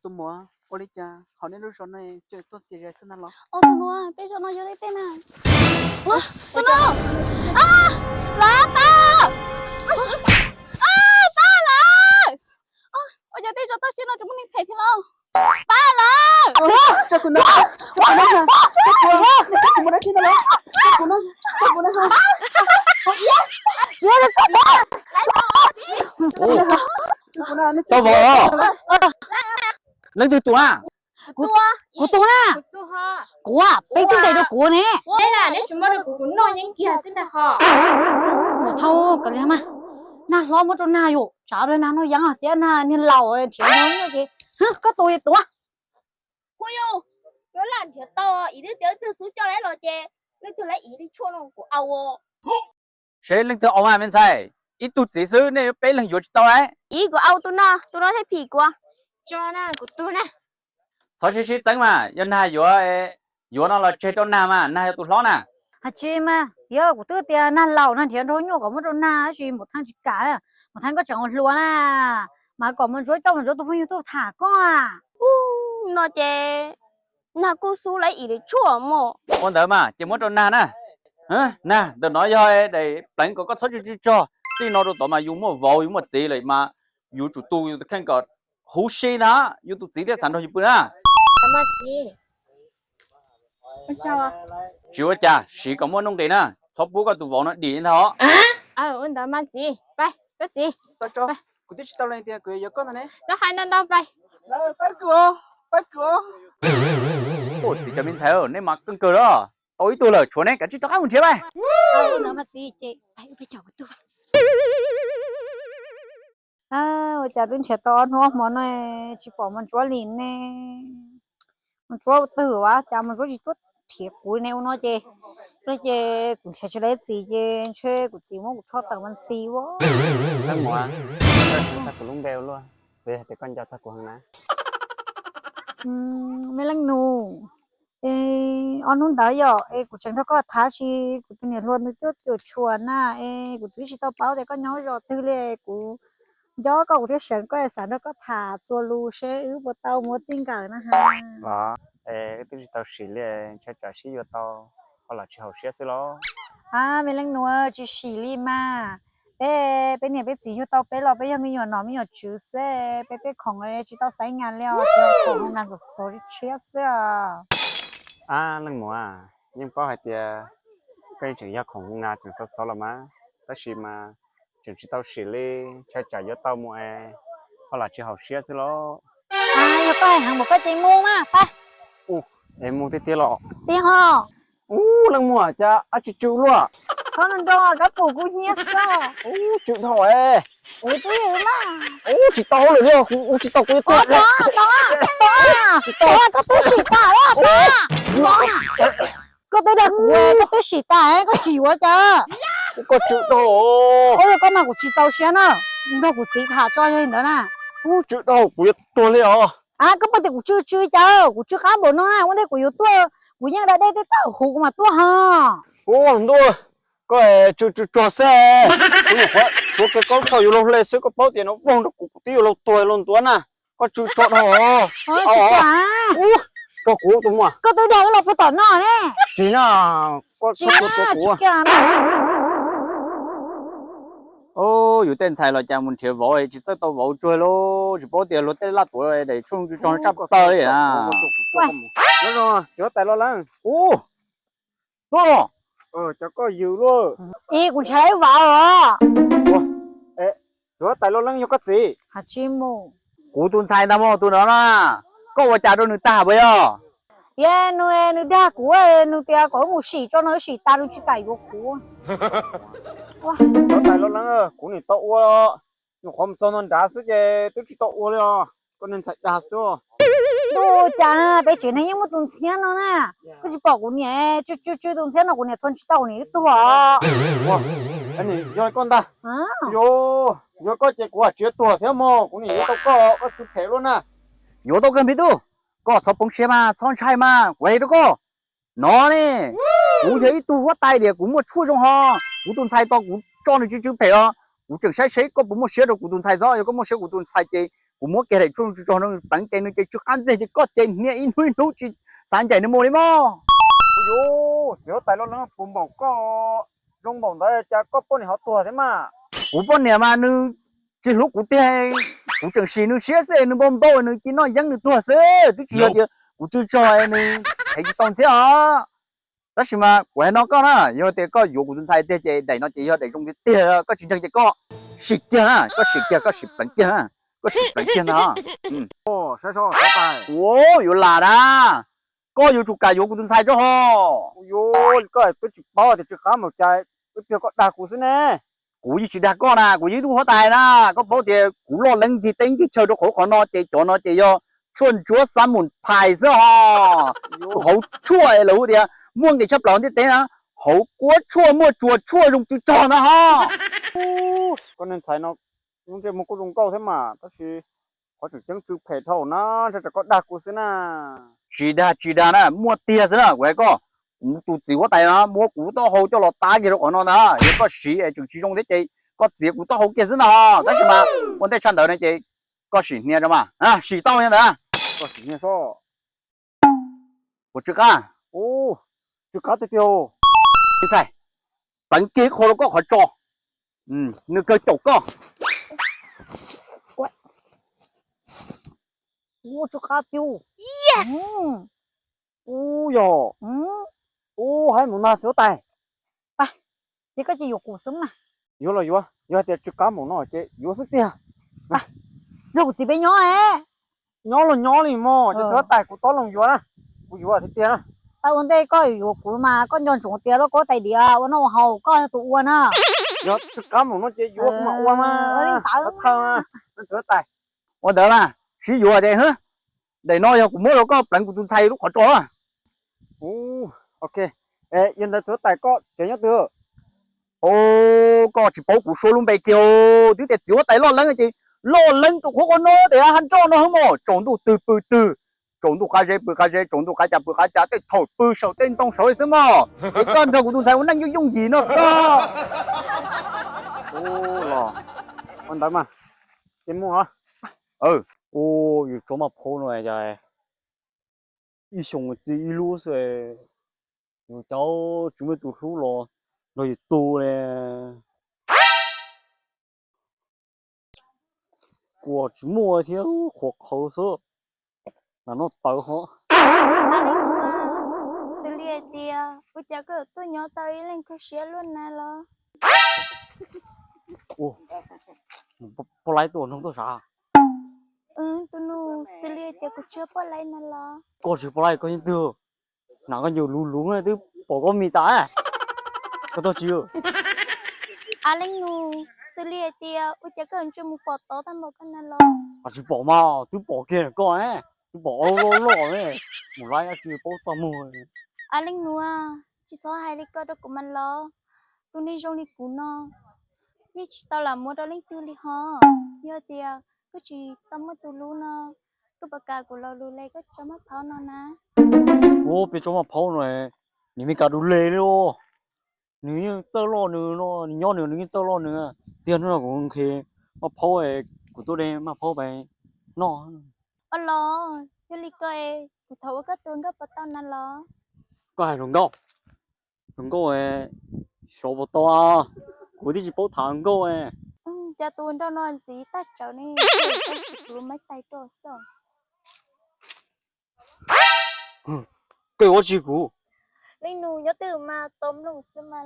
Tus muam, ua li cas ho nej lub zos no cov tuaj ntxias zais xwb na los? Tus nuav, peb zos no yog leej twg na? Tus nuav, lawv, pab, pab lawv. Ua cas tej zos toj siab no tseem muaj neeg phem thiab los? Pab lawv. Tau vauv, leej twg tus na? Kuv tus na. Kuv, peb twb ntes rau kuv ne. Thauj, kav liam mas, nag hlob muab rau nag yom, tsam nag noj yeeb tias nag niag laus nrhiav nrog nyuaj ces, koj tus tus. Kuv yog, yuav lam nrhiav tau, ib twb tias twg xub coj lawv los ces leej twg lawv ib li tshuaj no kuv au. Seb leej twg au mas me ntxhais, ib tug txiv xwb nej peb leeg yuav tsis tau lauj. Ib kuv au tus no, tus no thiaj phim kuv. Tso na, kuv tus na. Txhob sib sib txeeb mas, yog nag yuav, yuav no los tseg rau nag mas, nag yog tus hlob na. Hais tsis mas, yog kuv twb tias nag laus nag nrhiav nrog nyuaj kom muab rau nag tab sis Maum Theej tsis kam, Maum Theej koj tseem ua hluas na, mas kom Maum Ntsuab coj Maum Ntsuab tus phooj ywg tuaj tham koj. Ub, no ces nag kuj xub lawv ib li tshuaj mog. Ua ntawd mas ces muab rau nag na. Nag, ntawm no yog daim pleev kom koj txhob tsw tsw tsog, txij no rau tod mas yus muaj vauv yus muaj txiv lawm mas yus tsum tu yus tus kheej kom huv si ntag, yus tus txiv thiaj xav nrog yus pw na. Tsis ua cas, siv kom muaj nuj nqis na, txhob pub koj tus vauv no dim li ntag os. Ua ntawd mas txiv, pab koj txiv. Kuv twb tsis tau lees tias kuv yuav koj ntag ne. Txhob hais ntau ntau pab. Pab kuv, pab kuv. Txiv cov me ntxhais, nej mas keej kawg los, tau ib tug lawm tshuav neb kav tsij rov qab mus nrhiav pab. Ua cas twb nrhiav tau ob hnub ob hmo no tsis pom Maum Ntsuab li ne. Maum Ntsuab ua twg as, cas Maum Ntsuab tsis tuaj nrhiav kuv ne ua no ces, ces kuv nrhiav tsis tau txiv ces ntshe kuv txiv muab kuv rho tawm mas ntxhi ua. Leej muam, txog kuv lub npe ua luaj, kuv yog tias koj nco txog kuv heev na. Me leej nus, es ob hnub ntawd yom es kuv tseem nrog koj tham sis kuv tus niam hluas ntawd cuab cuam tshuam na es kuv twb tsis tau paub tias koj nyob zos twg li, kuv nco koj kuv thiaj seev koj xav nrog koj tham txuas lus seb wb puas tau mus ua txij nkawm na ha. Es wb twb tsis tau sim li, ntshai tsam sib yuav tau ho los tsis haum siab xwb los. A, me leej nus, tsis sim li mas, peb, peb niam peb txiv yug tau peb los peb yog me nyuam nom me nyuam tswv xwb, peb tej khoom tsis tau xaiv nas li os, khoom nas xov xov tshiab xwb. A, leej muam, yeej paub hais tias koj yeej tseem yog khoom nas tseem xov xov los mas, tab sis mas tseem tsis tau sim li, ntshai tsam yuav tau mus es ho los tsis haum siab xwb los. Yog koj hais heev npaum koj ces mus mas pab. Es mus tiag tiag los? Tiag ho. Ub, leej muam, cas ab tsw tsw luaj. Txhob nroo nroo, koj pum kuv hnyiab xwb. Ub, tsw dhau es. Ub, tsis tau hauj lwm li, kuv ua tsis tau, kuv yuav tuag. Koj twb sim tas lawm, koj twb dag kuv, koj twb sim tas, koj tsis yuav cas? Koj tsw dhau. Yog koj mas kuv tsis txaus siab na, nrog kuv txiv tham tso yog li ntawd na. Ub, tsw dhau, kuv yuav tuag li os. A, koj puas tias kuv tsw tsw cas? Kuv tsw qab npaum no na, ua ntej kuv yuav tuaj, kuv yeej da dej tej tawm huv kuv mam tuaj ho. Ub, ntuj, koj tsw tsw tsuag xwb. Kuv nyuam qhuav tuav kiag koj lub tsho yuav luag hle xwb, koj paub tias no vog nrog kuv, kuv twb yuav luag tuag luag ntuav na. Koj tsw tso dhau. Ub, tso kuv tus muam. Koj twb dag wb los puag tom no ne. Tsis na, koj tso kuv. Yus tej ntxhais los cas mus nrhiav vauv tsis txawj tau vauv tsuag lauj, tsis paub tias luag tej laj tuav daim tshuaj tsw tso tsaj plaws li na. Ub, tuaj, cov koj yws luaj. Ib, kuv nrhiav ib vauv os. Cov huab tais loj leeb yog koj txiv? Hais tsis mus. Kuv tus ntxhais ntag mog tus no na. Koj ua cas rau nws tag puas yog? Yog nws, nws dag kuv, nws tias kom wb mus sim tso no, wb sim tas nws tsis kam yuav kuv. Huab tais loj leeb, kuv nim tau ua, nyuam qhuav mus txog no nrad xwb ces twb tsis tau ua li os. Koj niag ntxhais dag xwb. Ntuj, cas peb tsev neeg yeej muaj tus ntxhiab no na. Koj tsis pom kuv niam tsw tsw tsw tus ntxhiab no, kuv niam thua tsis tau kuv niam wb tuag. Yog koj ntag. Yog koj ces kuv tsis tuag thiab mog, kuv niam yuav tau koj, koj txwv phem luaj na. Yuav tau kawg me tub, koj txhob poob siab mas, txhob ntshai mas, kuv hais rau koj. No ne, kuv yog ib tug huab tais diam, kuv muaj tshuaj zoo ho. Kuv tus ntxhais tos kuv tso nws tsw tsw phem os. Kuv tseem saib seb koj puas muaj siab rau kuv tus ntxhais txob, yog koj muaj siab kuv tus ntxhais ces Kuv muab kiag daim tshuaj tsw tsog no pleev ces nws ces tsw qab ntxiag ces koj ces hnia ib hnub ib hnub tsis xav ncaim nws mus li mog. Ua yuv, txiv huab tais loj leeb puas npaum koj zoo npaum ntawd cas koj poj niam ho tuag thiab mas? Kuv poj niam mas nws tsis hlub kuv tiag, kuv tseem sim nws siab xwb nws npau npau nws cia noj yeeb nws tuag xwb, twb tsis yog tias kuv tsw tsog nws heev tsis tau ntxhiab os. Tab sis mas kuv hais no koj na, yog tias koj yuav kuv tus ntxhais tiag ces daim no ces yog daim zoo tiag tiag, koj tsis ntseeg ces koj sim kiag na, koj sim kiag, koj sim pleev kiag na, koj sim pleev kiag ntag. Ua yuav lam na, koj yuav tsum kam yuav kuv tus ntxhais tso ho. Ua yuav, koj twb tsis paub tias tsw qab npaum cas, twb yog koj dag kuv xwb ne. Kuv yeej tsis dag koj na, kuv yog ib tug huab tais na, koj paub tias kuv loj leeb ncig teb ncig chaw rau qhov qhov no ces cov no ces yog tshuaj ntsuab xab mus phais xwb ho. Hauv tshuaj lawv tias muaj nqis tshaj plaws ntiaj teb na, hauv kuab tshuaj muaj tshuaj zoo tsw tsog ntag ho. Koj niag ntxhais no lub ntsej muag kuj zoo nkauj thiab mas, tab sis qhov tseem ceeb tsw phem dhau na, ntshe koj dag kuv xwb na. Tsis dag tsis dag na, muaj tiag xwb na, kuv hais koj, kuv tus txiv huab tais no muab kuv taub hau coj los tab kiag rau qhov no ntag, yog koj siv es tseem tsis zoo thiab ces koj txiav kuv taub hau kiag xwb ntag. Tab sis mas ua ntej tshaj ntawd no ces koj sim hnia tso mas, sim tau li ntawd. Koj sim hnia soj. Kuv tsw qab. Tsw qab tiag tiag. Ntxhais, pleev kiag qho rau koj qhov tso, nws kawg caum koj. Ua tsw qab tiag. Ub yog, ub haib mus nag txiv huab tais. Ces koj cia yuav kuv xwb mas. Yuav los yuav, yog tias tsw qab npaum no ces yuav xwb tiag. Yog kuv txiv peb nyob. Nyob los nyob li mog, ces txiv huab tais kuv tob loo yuav na, kuv yuav tiag tiag na. Tau ua ntej koj yuav kuv mas koj nco ntsoov tias lub kaub tais diav ua noj ua haus koj yog tus ua na. Yog tsw qab npaum no ces yuav kuv mam ua mas. Txhawj, txiv huab tais. Ua ntawd mas sib yuav ces, daim no yog kuv muab rau koj pleev kuv tus ntxhais lub qhov tso. Ok, yog ntawd txiv huab tais koj tsev nyob twg? Koj tsis paub kuv suab lub npe kiag, twb tias txiv huab tais loj leeb ces loj leeb rau qhov qhov no tias haj nroj no hwb mog, tsaus ntuj twg pw twg, tsaus ntuj qab zeb pw qab zeb, tsaus ntuj qab cas pw qab cas, tej thaum pw saum tej ntoo saud li xwb mog. Es koj nrog kuv tus ntxhais ua neej yooj yooj yim no xwb. Ua ntawd mas, ces mus os. Ua, yus tsov maj phaub no cas ib xyoo txi ib lub xwb, yus cov tsis muaj tus hlub los nrog yus tu li. Kuv tsis muaj thiab, qhuav qhawv xwb, lam noj tawv ho. Xws li hais tias ua cas koj tuaj nyob tau ib leeg kho siab luaj na los? Poj laib tuaj nug tuaj sav. Tus nus, xws li hais tias kuv tsis yog poj laib na los? Koj tsis poj laib koj yeej twg? Hnav koj ncaws luv luv twb pom koj mis tas. Koj tuaj tsis? A leej nus, xws li hais tias ua cas koj ntsej muag pom tod tag npaum koj na los? Tsis pom mas twb pom kiag koj, twb pom ob lub loj loj, mus laib dab tsi paub txaj muag. A leej nus, tsis txhob hais li ko rau kuv mas los. Tus neeg zoo li kuv no yeej tsis tau lam muab rau leej twg li ho. Yog tias koj tsis tau muaj tus hlub no, koj puas kam kuv los lus le koj tsob maj phaub no na? Ua, peb tsob maj phaub no, nws me kas du le li. Nws yeej txawj loj nws no, nws nyob nws, nws yeej txawj loj nws. Tiag hnub no kuv nqhis maj phaub, kuv tuaj de maj phaub pais noj. Ua los yog li ko es kuv thov ua koj tus nkauj puas tau na los? Koj hais hluas nkauj, hluas nkauj xyov puas tau, kuv twb tsis paub tham hluas nkauj. Cas tus nraug no ntxiv tag tsawv ne, tab sis kuv lub maiv tais rau xwb. Koj yuav ua tsi kuv? Leej nus nyob twg mas tau mloog xwb mas.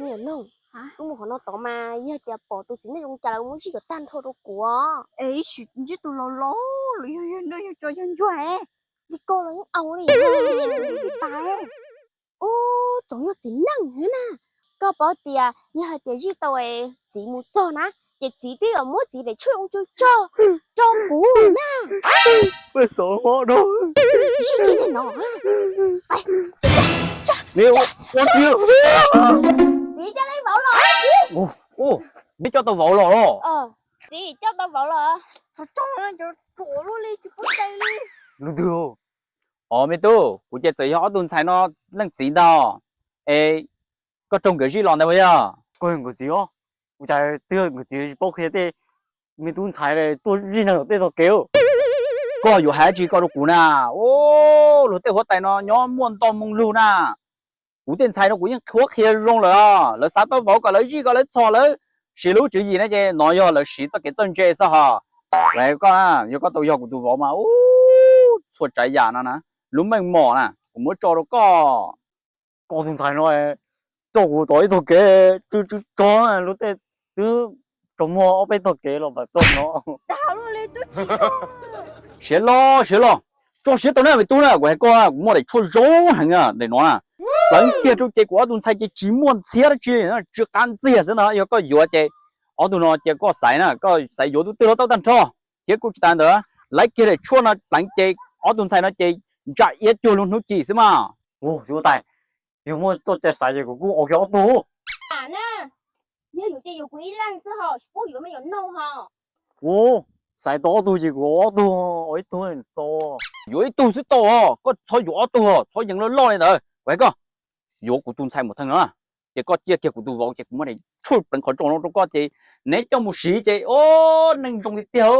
Niam noog, wb mus qhov no tod mas yog tias pom tus txiv neej zoo cas lawv muab zij kom tag nrho rau kuv. Es ib sim ntsib tus laus laus los yog yawg nraug yawg tsov yawg ntsuag es li ko los yeej au li. Ub, tsoom yog txiv neej na. Koj paub tias yog hais tias zij tau txiv mus txog na, ces txiv twb yuav muab txiv daim tshuaj zoo tsw tsog rau kuv na. Peb xov mob no. Zij kiag li no. Txiv coj leej vauv los. Neb coj tau vauv los los? Txiv coj tau vauv los. Lub twg? Os me tub, kuv ces txawm yog ob tug ntxhais no leej txiv ntag. Es koj raug nkawd zij los ntag puas yog? Koj yog nkawd txiv os? Ua cas twb yog nkawd txiv tsis paub qhia tej me tub ntxhais tuaj zij neeg tom tej tog kev. Koj yuav hais tsi koj rau kuv na? Luag tej huab tais no nyob muaj ntau moo lug na. Kuv tej ntxhais no kuv yeej qhuab qhia zoo lawm os. Lawv xav tau vauv kom lawv zij kom lawv txhom lawv siv lub tswv yim na ces no yog lawv siv txoj kev txawj ntse xwb hos. Koj, yog koj tau yog kuv tus vauv mas ub, txhua tsav yam no na, lub meej mom na kuv muab tso rau koj. Koj tus ntxhais no coj kuv tom ib tog kev tsw tsw tsog, luag tej twb tsaus muag ob peb tog kev los pam txog no. Siav loj siav loj, tso siab tau na me tub na, kuv hais koj kuv muaj daim tshuaj zoo heev na, daim no na. Pleev kiag rau ces kuv ob tug ntxhais ces tsis muaj ntxhiab dab tsi, tsw qab ntxiag xwb no. Yog koj yuav ces ob tug no cia koj xaiv na, koj xaiv yuav tus twg los tau tag nrho. Thiab kuj tsis tas ntawd, laiv kiag daim tshuaj no pleev ces ob tug ntxhais no ces ntsa iab cuag lub hnub ci xwb mas. Ua, yus tais, yog muaj txoj cai xaiv ces kuv kuj ua kiag ob tug. Yog yus ces yus kuv ib leeg xwb ho, tsis pub yuav me nyuam noog ho. Ua, xaiv tau ob tug ces kuv ua ob tug, ua ib tug txo. Yuav ib tug xwb tau os, koj txhob yuav ob tug, txhob yees loj loj li ntawd. Kuv hais koj, yuav kuv tus ntxhais Mus Theej no, ces koj ciaj kiag kuv tus vauv ces kuv muab daim tshuaj pleev qhov ros no rau koj ces neb coj mus siv ces o, neeg zoo tiag tiag.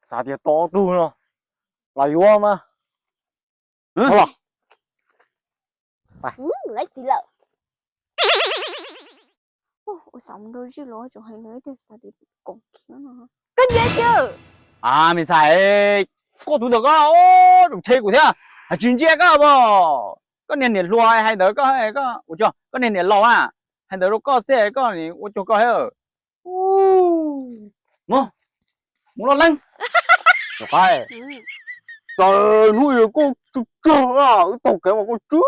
Xav tias tau ob tug no los yuav mas. Ua txiv lawm. Ua xav mus nrog zij los tseem hais lus tiag xav tias koom khiab no. Koj ntsia kiag. A, me ntxhais, koj tus ntawd koj tseem the kuv thiab, hais tsis ntsia koj pom. Koj niag niam hluas hais ntawd koj, koj niag niam laus na, hais ntawd rau koj xwb koj ua cuag koj thiab. Mus, mus loj leeb. Qaib, cas hnub ib koj tsw tsog, wb taug kev mas koj tsw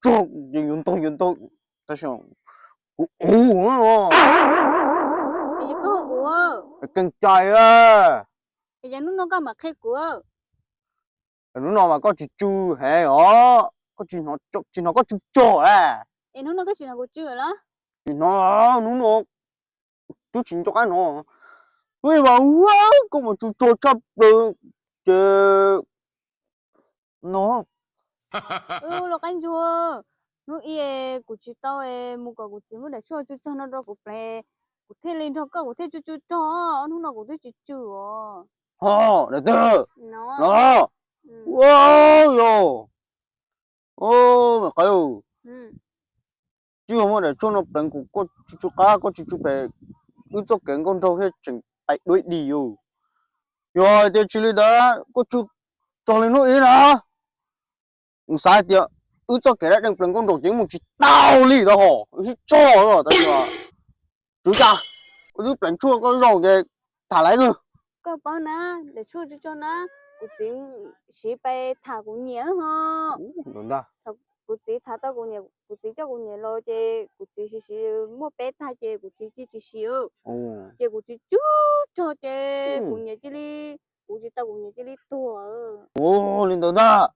tsog, yuav ntaug yuav ntaug, tab sis kuv ua keej cai. Hnub no mas koj tsis tsw heev os, koj tsis hnov koj tsw tsog a? Tsis hnov, hnub no twb tsis nco qab hnov. Twb mas koj mas tsw tsog tshaj plaws ces no. Los qaib ntsuag, hnub ib kuv tsis tau mus kom kuv txiv muab daim tshuaj tsw tsog no rau kuv pleev, kuv thiaj li nrog koj, kuv thiaj tsw tsw rog, ob hnub no kuv twb tsis tsw os. Ho, daim twg no? Ua, yog, me qaib, twb yog muaj daim tshuaj no pleev kuv koj tsw tsw qab, koj tsw tsw pem, wb txoj kev nkauj nraug thiaj tseem pais dua ib dim yus. Yog hais tias tsis li ntawd koj tsw tsog li hnub ib na, kuv xav hais tias wb txoj kev dab deej pleev nkauj nraug ces mus tsis tau li ntawd hos, wb sib tsog los tab sis tswv cas wb twb pleev tshuaj koj zaum ces tham laiv kawg. Koj paub na, daim tshuaj tsw tsog na, kuv txiv siv pais tham kuv niam ho. Kuv txiv tham tau kuv niam, kuv txiv coj kuv niam los ces kuv txiv siv siv muaj peb tag ces kuv txiv cia tsis siv, ces kuv txiv tsw tsog ces kuv niam cia li, kuv tsis tau kuv niam cia li tuag. Ua li ntawd ntag.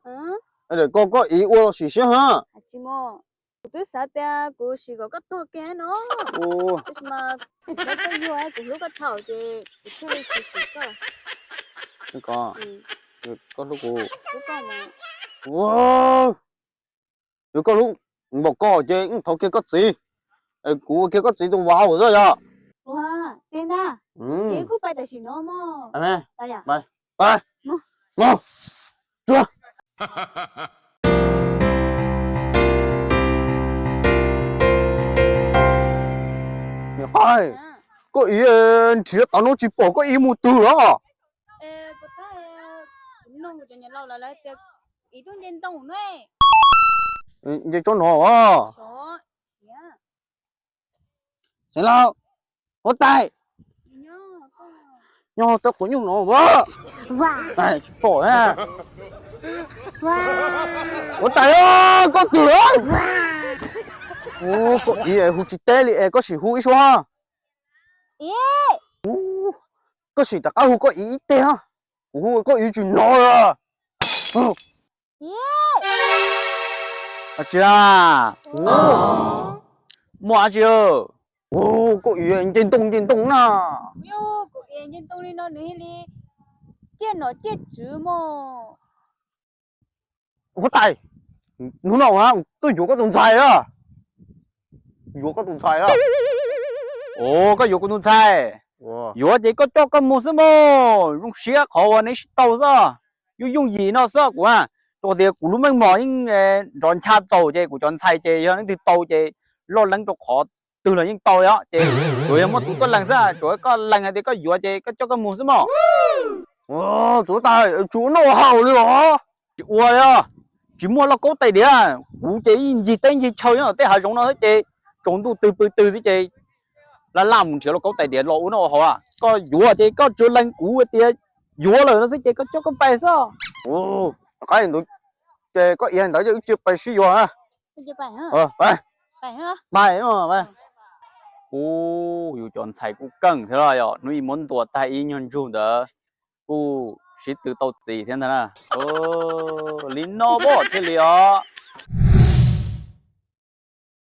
Koj, koj ib ua los sim siab ha. Kuv twb xav tias kuv sim kom koj tuag kiag no, tab sis mas koj yuag kuv hlub koj thaum ces kuv thiaj li tsis sim koj. Koj hlub kuv. Yog koj hlub npaum koj ces thov kiag koj txiv, kuv ua kiag koj txiv tus vauv xwb yog. Ua, tiag ntag. Ces kuj pais tam sim no mog. Niam Qaib, koj ib nrhiav tav no tsis pom koj ib mus twg los? Nce tsob no. Xeev Laus, huab tais, nyob tau quav nyuj no a? Tsis pom na. Huab tais, koj twg? Koj ib hu tsis teb li es koj sim hu ib suab. Koj sim rov qab hu koj ib teg, kuv hu koj ib tsis hnov. Tsis, muaj dab tsi? Koj ib nce ntoo nce ntoo na. Kuv yog kuv ib nce ntoo li no nws thiaj li ciaj nom ciaj tswv mog. Huab tais, hnub no tuaj yuav koj tus ntxhais a. Yuav koj tus ntxhais a. Ua, koj yuav kuv tus ntxhais? Yuav ces koj coj koj mus xwb mog, zoo siab qhov uas neb sib tau xwb. Yooj yooj yim no xwb kuv, rau qhov tias kuv lub meej mom yeej nrov ncha txaus ces kuv cov ntxhais ces yog leej twg tau ces loj leeb rau qhov twg los yeej tau os. Ces tsuas yog muaj tus tuaj lees xwb, tsuas koj lees hais tias koj yuav ces koj coj koj mus xwb mog. Tsuav tas, tsis ua noj ua haus li os. Tsis ua li os, tsis muaj lauj kaub tais diav. Kuv ces ib ncig teb ncig chaw nyob tej hav zoov no xwb ces tsaus ntuj twg pw twg xwb ces laj laj mus nrhiav lauj kaub tais diav los ua noj ua haus. Koj yuav ces koj tsuas lees kuv tias yuav lawm no xwb ces koj coj koj pais xwb. Rov qab ntawd ces koj ib ntawd ces wb cia pais sib yuav na. Pais, pais. Ub, yus cov ntxhais kuj keej thiab los yog hnub ib muab ntuas tag ib nyuag ntsug ntawd kuj sib tw tau txiv thiab ntag na. Li no pom thiaj li os.